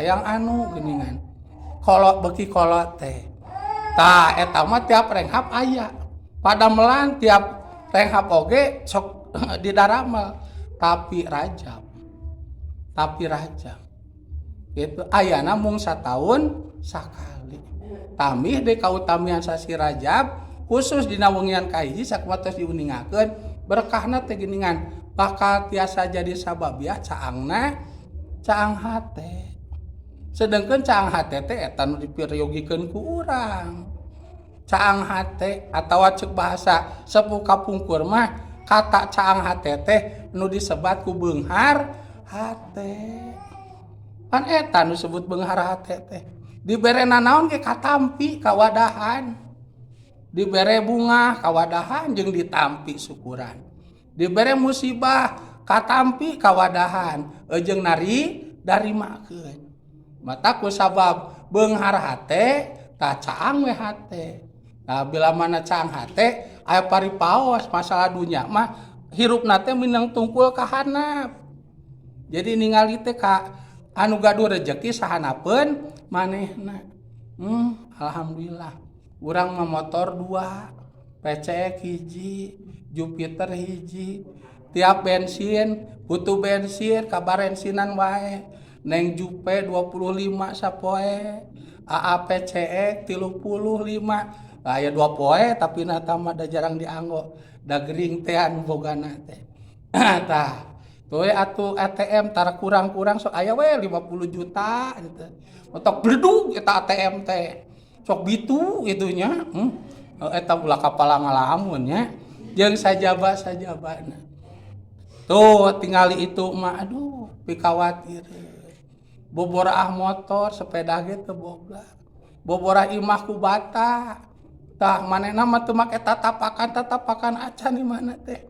Hayang anu geuningan. Kolot beuki kolot teh. Tah, eta mah tiap renghap aya. Padamelan tiap renghap oge sok didaramel, tapi Rajab. Tapi Rajab. Gitu ayana mung sataun sakali. Tambih deui kautamian sasi Rajab khusus dina wengian kahiji, sakumaha tos diuningakeun berkahna teh geuningan bakal tiasa jadi sababiah caangna caang hate. Sedengkeun caang hate teh eta nu dipiryogikeun ku urang. Caang hate atawa ceuk bahasa sepuh kapungkur mah, kata caang hate teh nu disebat ku beunghar hate. Pan eta nu disebut beunghar hate teh. Dibere nanaon ge katampi kawadahan. Dibere bunga kawadahan jeung ditampi syukuran. Dibere musibah katampi kawadahan jeung nari darimakeun. Mata ku sabab beunghar hate tah caang we hate. Nah, bila mana caang hate aya paripaos masalah dunya mah hirupna teh minang tungkul ka handap. Jadi ningali teh ka anu gaduh rejeki sahanapeun manehna. Alhamdulillah. Urang mah motor dua, PCX hiji, Jupiter hiji. Tiap bensin, butuh bensin, kabarensinan wae. Neng Jupe 25 sapoe, AA PCX 35. Aya 2 poe tapi na mah da jarang dianggo. Da gering teh anu bogana teh. Tah, tuh atuh ATM tara kurang-kurang sok aya we 50 juta gitu. Otok bledug eta ATM teh. Sok bitu gitu nya. Eta ulah kapala ngalamun nya. Jeung sajaba-sajabana. Tuh tingali itu mah, aduh, pikawatir. Boboraah motor, sepeda ge teu boga. Boborah imah ku bata. Tah, manehna mah teu make tatapakan-tatapakan acan di mana teh.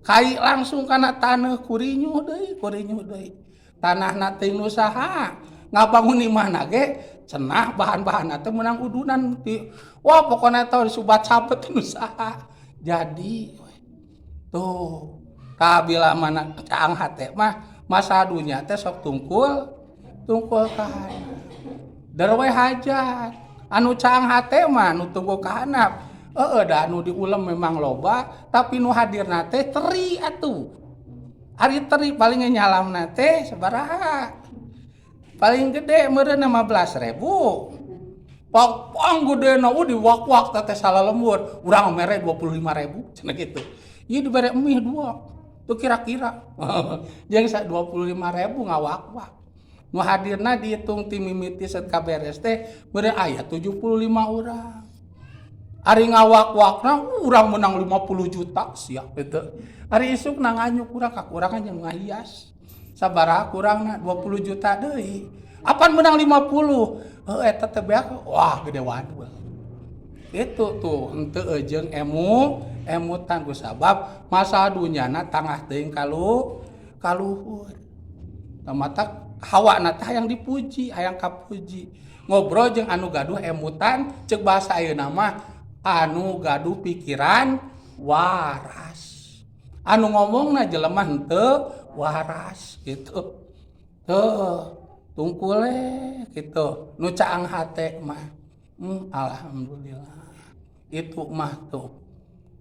Kai langsung kana taneuh, kurinyuh deui, kurinyuh deui. Tanahna teh nu saha? Ngabangun imahna ge cenah bahan-bahanna teh meunang udunan ti. Wah, pokona eta disubat-sabet nu saha. Jadi tuh kabila mana caang hate mah masa dunya teh sok tungkul tungkul ka handap. Der we hajat. Anu caang hate mah nu tungkul ka handap. Heeh, da anu diulem memang loba, tapi nu hadirna teh teri atuh. Ari teri paling nyalamna teh sabaraha? Paling gede meureun 15.000. Pang pang gedena diwak-wak teh salah lembur. Urang mere 25.000 cenah gitu. Ieu dibere mie dua. Tuh kira-kira. Jeung 25.000 ngawak-wak. Nu hadirna dihitung ti mimiti set kaberes teh meureun aya 75 urang. Ari ngawak-wakna urang menang 50 juta siap gitu. Ari isukna nganyuk urang kakurangan jeung ngahias. Sabaraha kurangna? 20 juta deui. Apan menang 50? Heuh, eta teh beak, wah, gede wadul. Itu tuh henteu jeung emutan ku sabab masa dunyana tangah teuing kaluhur. Matak hawana teh hayang dipuji, hayang kapuji. Ngobrol jeung anu gaduh emutan, ceuk bahasa ayeuna mah anu gaduh pikiran waras. Anu ngomongna jelema henteu waras gitu. Tuh, tungkul gitu. Nu caang hate mah. Alhamdulillah. Itu mah tuh.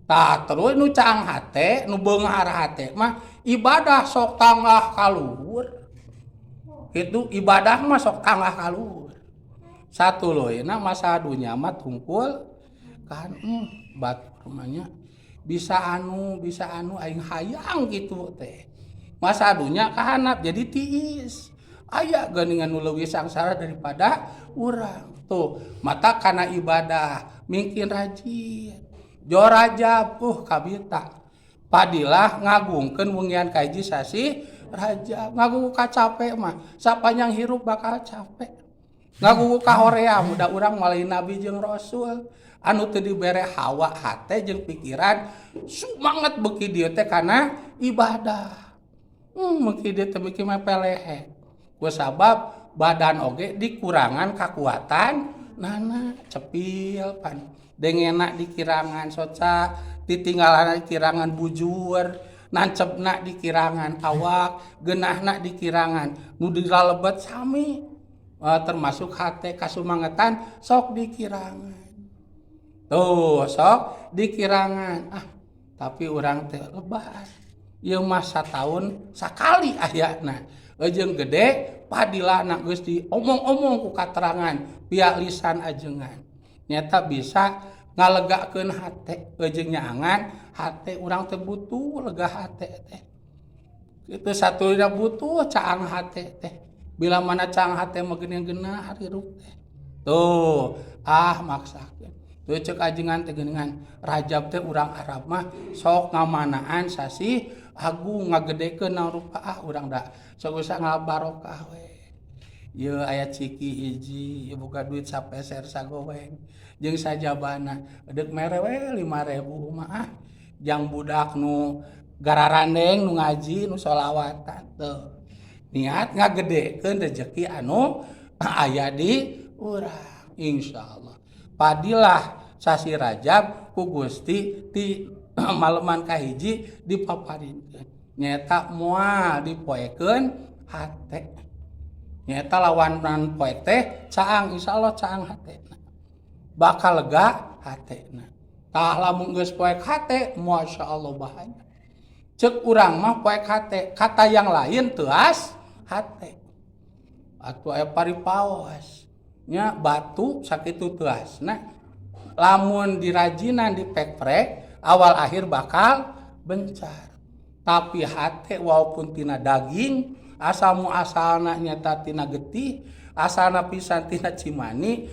Tah, terus nu caang hate, nu beunghar hate mah ibadah sok tangah kaluhur. Itu ibadah mah sok tangah kaluhur. Satuluyna masa dunya mah tungkul kan batur mah nya bisa anu aing hayang gitu teh. Masa dunya kahanap jadi tiis. Aya geuningan nu leuwih sangsara daripada urang. Tuh, mata kana ibadah mingkin rajin. Jo Rajab kabita. Padilah ngagungkeun wengian kahiji sasi Rajab. Ngagugu kacape mah sapanjang hirup bakal capek. Ngagugu kahoream da urang malih nabi jeung rasul anu teu dibere hawa hate jeung pikiran sumanget beuki dieu teh kana ibadah. Beuki dieu teh beuki mepelehe. Ku sabab badan oge dikurangan kakuatan nana cepil pan dengena dikirangan soca, ditinggalana dikirangan bujur, nancepna dikirangan awak, geunahna dikirangan nu dilalebet sami. Termasuk hate kasumangetan sok dikirangan. Tuh, sok dikirangan. Ah, tapi urang teh lebar. Ieu mah sataun sakali ayana. Jeung gede padilahna geus diomong-omong ku katerangan pihak lisan ajengan. Nyata bisa ngalegakeun hate jeung nyaangan hate urang teh butuh lega hate teh. Itu satu butuh caang hate teh. Bila mana caang hate mah geuning geunah hirup teh. Tuh, ah maksakeun. Tuh cek ajengan teh geuningan Rajab teh urang Arab mah sok ngamanaan sasih agung ngagedekeun naon rupa, ah urang da sok bisa ngabarokah we. Ieu aya ciki hiji, ieu boga duit sapeser sagoweng jeung sajabana deuk mere we 5.000 mah, ah jang budak nu gararandeng nu ngaji nu sholawatan. Tuh, niat ngagedekeun rezeki anu aya di urang. Insyaallah padilah sasi Rajab ku Gusti ti maleman kahiji dipaparinkeun nyaeta moal dipoekeun hate, nyaeta lawanan poek teh caang. Insyaallah caang hatena, bakal lega hatena. Tah, lamun geus poek hate, masyaallah bahaya. Cek urang mah poek hate, kata yang lain teuas hate. Atuh aya paripaos nya, batu sakitu teuasna lamun dirajinan dipekprek awal akhir bakal bencar, tapi hate walaupun tina daging, asal muasalna nyata tina getih, asalna pisan tina cimani,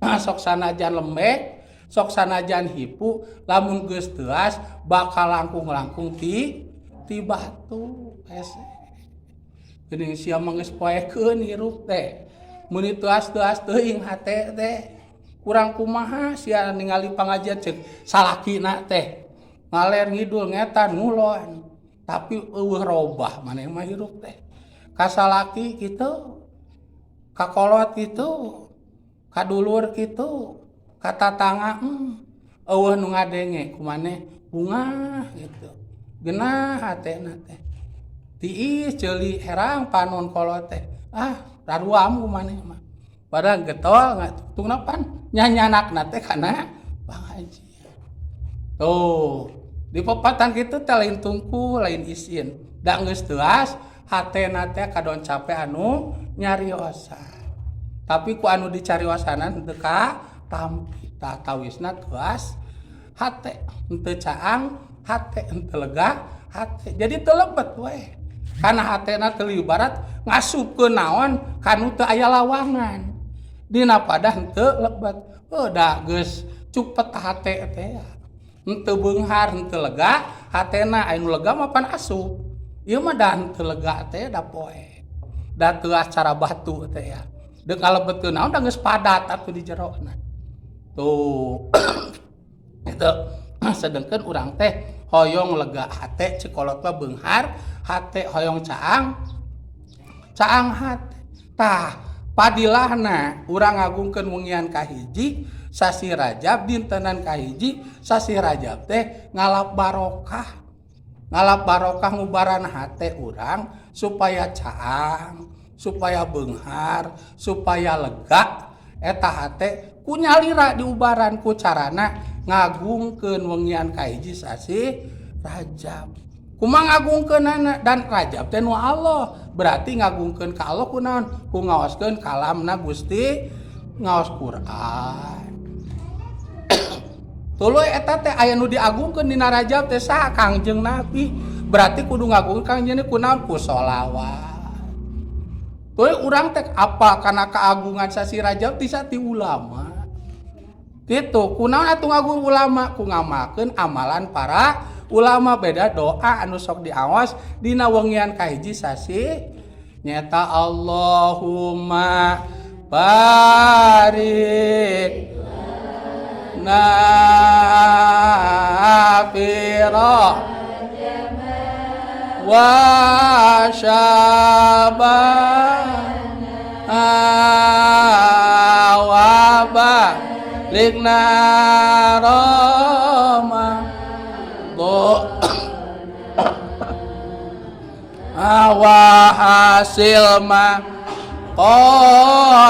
sok sanajan lembek, sok sanajan hipu, lamun geus teuas bakal langkung-langkung ti batu hese. Geuning sia mah geus poekeun hirup teh, meuni teuas-teuas teuing hate teh. Kurang kumaha sia ningali pangajian, cek salakina teh ngaler ngidul ngetan ngulon, tapi eueuh robah maneh mah hirup teh ka salaki kitu, ka kolot kitu, ka dulur kitu, ka tatangga, eueuh nu ngadenge ku maneh bungah gitu, geunah hatena teh, tiis ceuli herang panon kolot teh, ah raruam ku maneh mah, padahal getol tungna pan nyanyanakna teh kana pangajian. Tuh, di pepatan kitu teh lain tungku lain isin, da geus teuas hatena teh kadon capek anu nyariosan, tapi ku anu dicariosanan teu katampi. Tah, tawisna teuas hate, henteu caang hate, henteu lega hate, jadi teu lebet we karena hatena teu ibarat ngasupkeun naon kanu teu aya lawangan dina padah henteu lebet. Oh, da geus cupet hate teh, henteu beunghar, henteu lega hatena. Aya nu lega mah pan asup, ieu mah da henteu lega teh, da poe da teuas cara batu teh ya, deuk ngalebetkeun naon da geus padat atuh di jerona. Tuh, itu sedengkeun urang teh hoyong lega hate, cek kolot mah beunghar hate, hoyong caang caang hate. Tah, padilahna urang ngagungkeun wengian kahiji sasi Rajab, dintenan kahiji sasi Rajab teh ngalap barokah, ngalap barokah ngubaran hate urang supaya caang, supaya beunghar, supaya lega eta hate ku nyalira diubaran ku carana ngagungkeun wengian kahiji sasi Rajab. Kumaha ngagungkeunana? Dan Rajab teh nu Allah, berarti ngagungkeun ka Allah ku naon? Ku ngaoskeun kalamna Gusti, ngaos Quran. Tuluy eta teh aya nu diagungkeun dina Rajab teh saha? Kangjeng Nabi. Berarti kudu ngagungkeun Kangjeng ku naon? Ku sholawat. Tuluy urang teh apa kana keagungan sasi Rajab ti ti ulama gitu. Kunaon atuh ngagung ulama? Ku ngamalkeun amalan para ulama. Beda doa anu sok diawas dina wengian kahiji sasi nyata Allahumma barik na fi wa syaban wa balighna Ramadan wa hasil ma.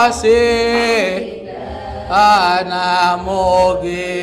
Kasih ana mugi.